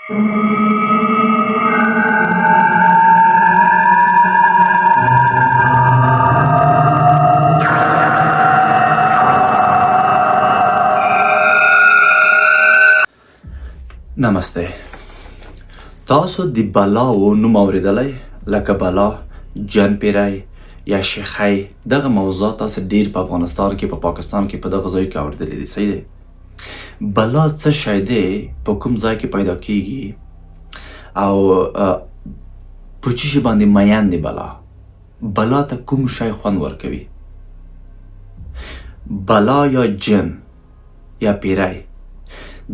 نمسته. تاسو د بلاو نوم اوریدلی؟ لکه بلا، جن پیری یا شیخی. دغه موضوع تاسو ډیر په افغانستان کې، په پاکستان کې، په دغه ځای کې اوریدلی دي، صحیح دی؟ بلا څه شی دی، په کوم ځای کې پیدا کیږي او په څه شي باندې مین دی؟ بلا، بلا ته کوم شی خوند ورکوي؟ بلا یا جن یا پیری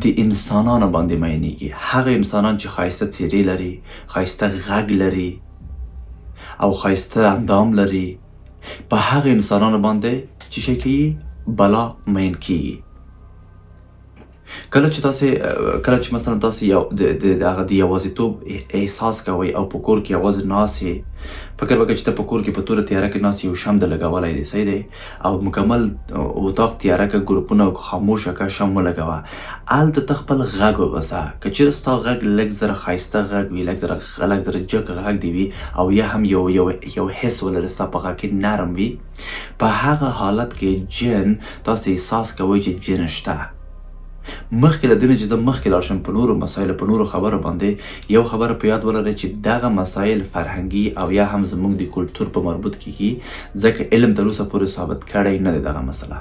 د انسانانو باندې مینېږي، هغه انسانان چې ښایسته څیرې لري، ښایسته غږ لري او ښایسته اندام لري. په هغه انسانانو باندې چې شي کیږي، بلا مین کیږي. کله چې تاسو، کله چې مثلا تاسو یو د هغه د یوازیتوب احساس کوئ او په کور کې یوازې ناست یې، فکر وکړئ چې ته په کور کې په توره تیاره کې ناست یو شم د لګولی دی، صحیح دی؟ او مکمل اتاق تیاره که، ګروپونه خاموشه که، شم ولګوه، هلته ته خپل غږ وباسه. که چېرې ستا غږ لږ زره ښایسته غږ وي، لږ زره جګ غږ دی وي او یا هم یو حس ولري، ستا په غږ کې نرم وي، په هغه حالت کې جن تاسو احساس کوئ چې جن شته. مخکې له دې نه چې زه مخکې لاړ شم په نورو مسایلو، په نورو خبرو باندې، یو خبره په یاد ولرئ چې دغه مسایل فرهنګي او یا هم زموږ د کلتور په مربوط کیږي، ځکه علم تر اوسه پورې ثابت کړی نه دی دغه مسله.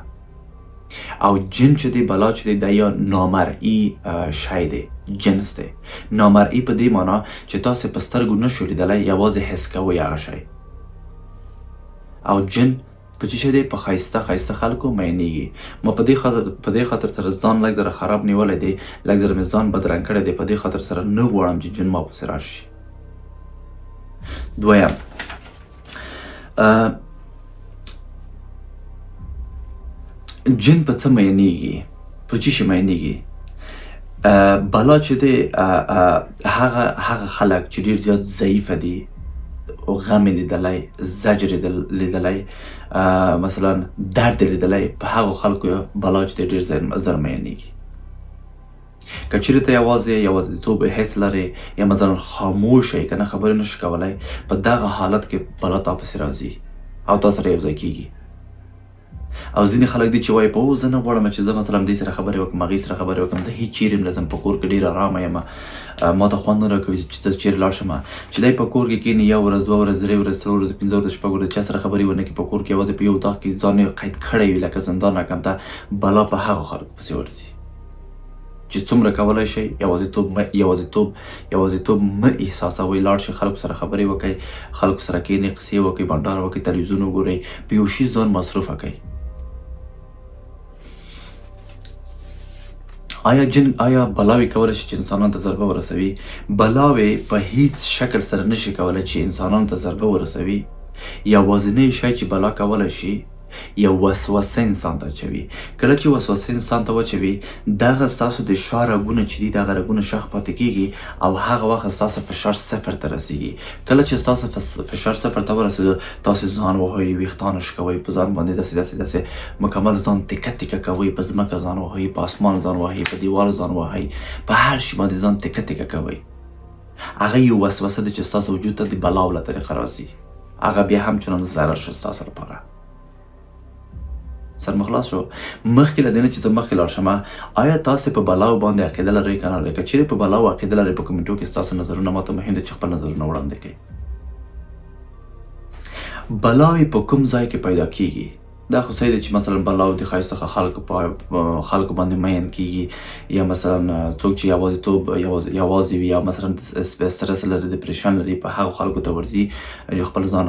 او جن چې دی، بلا چې دی، دا یو نامرئی شی دی، جنس دی. نامرئی په دې معنی چې تاسو په سترګو نشو لیدلی، یوازې حس کوئ هغه شی. او جن په څه شی دی؟ په ښایسته ښایسته خلکو مینېږي. ما په دې خاطر سره ځان لږ زره خراب نیولی دی، لږ زره مې ځان بدرنګ کړی دی، په دې خاطر سره نه غواړم چې جن ما پسې راشي. دویم، جن په څه مینېږي؟ په څه شي مینېږي؟ بلا چې دی، هغه خلک چې ډیر زیات ضعیفه دي او غم یې لیدلی، زجر یې لیدلی، مثلا درد یې لیدلی، په هغو خلکو بلا چې دی ډیر زر مینېږي. که چېرې ته یوازې یوازیتوب حس لرې یا مثلا خاموش یې، که نه خبرې نشي کولی، په دغه حالت کې بلا تا پسې راځي او تا سره یو ځای کیږي. او ځینې خلک دي چې وایي په زه نه غواړم چې زه مثلا دې سره خبرې وکړم، هغې سره خبرې وکړم، زه هیڅ چیرې نه ځم، په کور کې ډېر ارامه یم، ما ته خوند نه راکوي چې زه چیرې لاړ شم. چې دی په کور کې کښېني، یو ورځ، 2 ورځې، 3 ورځې، 4 ورځې، 5 ورځې، 6 ورځې، چا سره خبرې ونه کړي، په کور کې یوازې په یو اتاق کې ځان یې قید کړی وي لکه زندان رقم ته، بلا په هغو خلکو پسې ورځي. چې څومره کولای شئ یوازیتوب مه احساسوئ، لاړ شئ، خلکو سره خبرې وکړئ، خلکو سره کښېنئ، قصې وکړئ، بنډار وکړئ، تلویزیون وګورئ، په یو شي ځان مصروفه کړئ. آیا جن، آیا بلاوې کولی شي چې انسانانو ته ضربه ورسوي؟ بلاوې په هیڅ شکل سره نشي کولی چې انسانانو ته ضربه ورسوي. یوازینی شی چې بلا کولی شي، یو وسوسه انسان ته اچوي. کله چې وسوسه انسان ته واچوي، دغه ستاسو د شا رګونه چې دي، دغه رګونه شخ پاتې کیږي او هغه وخت ستاسو فشار صفر ته رسیږي. کله چې ستاسو فشار صفر ته ورسېدو، تاسو ځان وهئ، ویښتان شکوئ په ځان باندې، داسې داسې داسې مکمل ځان تکه تکه کوئ، په ځمکه ځان وهئ، په اسمان ځان وهئ، په دیوال ځان وهئ، په هر شي باندې ځان تکه تکه کوئ. هغه یو وسوسه ده چې ستاسو وجود ته د بلاو له طریقه راځي. هغه بیا هم چنان ضرر شو ستاسو لپاره. سر مې خلاص شو. مخکې له دې نه چې زه مخکې لاړ شم، آیا تاسو په بلاو باندې عقیده لرئ که نه لرئ؟ که چیرې په بلاو عقیده لرئ، په کمنټو کې ستاسو نظرونه ماته مهم دي چې خپل نظرونه وړاندې کړئ. بلاوې په کوم ځای کې پیدا کیږي؟ دا خو صحیح دی چې مثلا بلاو د ښایسته خلکو په خلکو باندې مین کیږي، یا مثلا څوک چې یوازیتوب، یوازې وي، یا مثلا استرس لري، depression لري، په هغو خلکو ته ورځي، خپل ځان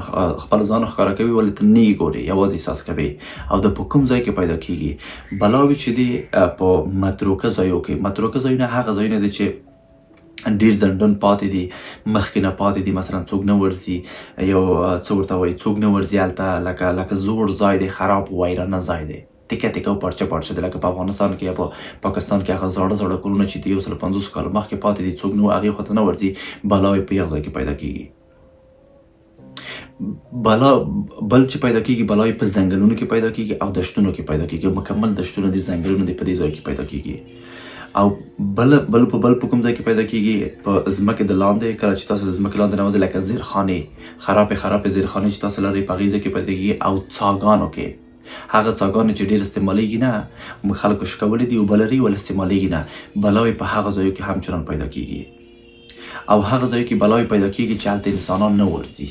ښکاره کوي. ولې ته نه یې ګورې، یوازې احساس کوي. او د په کوم ځای کې پیدا کیږي؟ بلاوې چې دي، په متروکه ځایو کې. متروکه ځایونه هغه ځایونه دي چې ډیر ځنډن پاتې دي، مخکې نه پاتې دي، مثلا څوک نه ورځي، یو څه ورته وایي، څوک نه ورځي هلته، لکه زوړ ځای دی، خراب ویرانه ځای دی، تکه تکه او پارچه پارچه دی. لکه په افغانستان کې یا په پاکستان کې هغه زاړه زاړه کورونه چې د 150 کاله مخکې پاتې دي، څوک نو هغې خواته نه ورځي، بلاوې په یو ځای کې پیدا کیږي. بلا بل چې پیدا کیږي، بلاوې په ځنګلونو کې پیدا کیږي او دشتونو کې پیدا کیږي. مکمل دشتونه دي، ځنګلونه دي، په دې ځای کې پیدا کیږي. او بل بل په بل په کوم ځای کې پیدا کیږي؟ په ځمکې د لاندې، کله چې تاسو د ځمکې لاندې راوځئ، لکه زیرخانې، خرابې خرابې زیرخانې چې تاسو لرئ، په هغې ځای کې پیدا کیږي. او څاګانو کې، هغه څاګانې چې ډېر استعمالیږي نه، موږ خلکو شکولې دي، اوبه لري ول استعمالیږي نه، بلاوې په هغه ځایو کې همچنان پیدا کیږي. او هغه ځایو کې بلاوې پیدا کیږي چې هلته انسانان نه ورځي.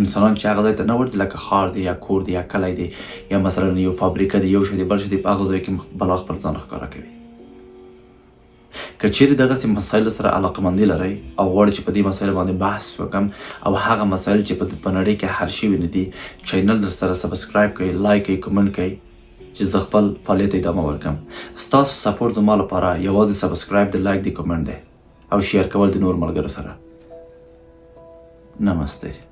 انسانان چې هغه ځای ته نه ورځي، لکه ښار دی یا کور دی یا کلی دی یا مثلا یو فابریکه دی، یو شی دی، بل شی دی، په هغه ځای کې بلا خپل ځان ښکاره کوي. که چیرې دغسې مسایلو سره علاقمندي لرئ او غواړئ چې په دې مسایلو باندې بحث وکم او هغه مسایل چې په نړۍ کې حل شوي نه دي، چینل در سره سبسکرایب کړئ، لایک کړئ، کومنټ کړئ چې زه خپل فعالیت ادامه ورکړم. ستاسو سپورټ زما لپاره یوازې سبسکرایب دی، لایک دی، کومنټ دی او شیر کول د نور ملګرو سره. نمسته.